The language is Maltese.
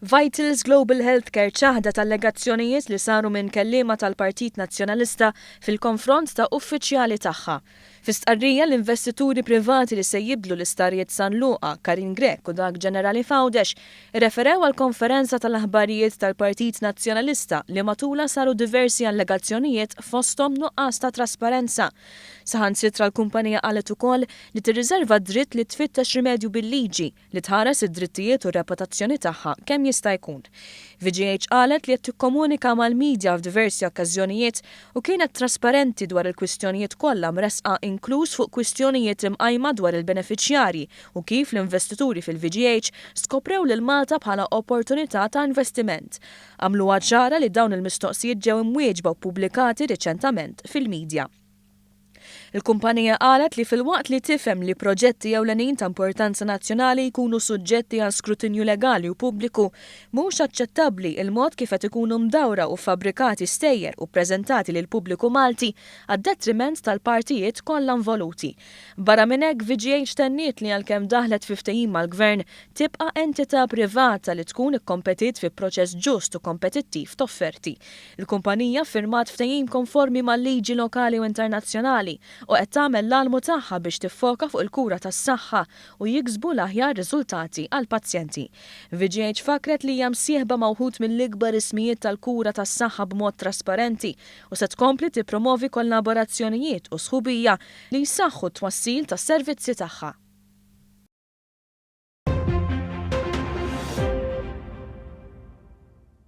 Vitals Global Healthcare ċaħdet allegazzjonijiet li saru minn kelliema tal-Partit Nazzjonalista fil-konfront ta' uffiċjali tagħha. Fi stqarrija, l-investituri privati li se jibdlu l-isptarijiet San Luqa, Karin Grech u dak Ġenerali f'Għawdex irreferew għal konferenza tal-aħbarijiet tal-Partit Nazzjonalista li matulha saru diversi allegazzjonijiet fosthom nuqqas ta' trasparenza. Saħansitra l-kumpanija qalet ukoll li tirriserva d-dritt li tfittex rimedju bil-liġi li tħares id-drittijiet u r-reputazzjoni tagħha kemm jista' jkun. VGH qalet li qed tikkomunika mal-media f'diversi okkażjonijiet u kienet trasparenti dwar il-kwistjonijiet kollha mressqa inkluż fuq kwistjonijiet imqajma dwar il-benefiċjarji u kif l-investituri fil-VGH skoprew lil Malta bħala opportunità ta' investiment. Għamluha ċara li dawn il-mistoqsijiet ġew imwieġba u ppubblikati riċentament fil-media. Il-kumpanija qalet li filwaqt li tifhem li proġetti ewlenin ta' importanza nazzjonali jkunu suġġetti għal skrutinju legali u pubbliku, mhux aċċettabbli il-mod kif qed ikunu mdawra u fabbrikati stejjer u ppreżentati lill-pubbliku Malti għad-detriment tal-partijiet kollha involuti. Barra minn hekk, VGH tenniet li għalkemm daħlet fi ftehim mal-Gvern, tibqa' entità privata li tkun ikkompetiet fi proċess ġust u kompetittiv t'offerti. Il-kumpanija ffirmat ftehim konformi mal-liġi lokali u internazzjonali u qed tagħmel l-almu tagħha biex tiffoka fuq il-kura tas-saħħa u jiksbu l-aħjar riżultati għall-pazjenti. VGH fakkret li hija msieħba ma' wħud mill-ikbar ismijiet tal-kura tas-saħħa b'mod trasparenti u se tkompli tippromovi kollaborazzjonijiet u sħubija li jsaħħu t-twassil tas-servizzi tagħha.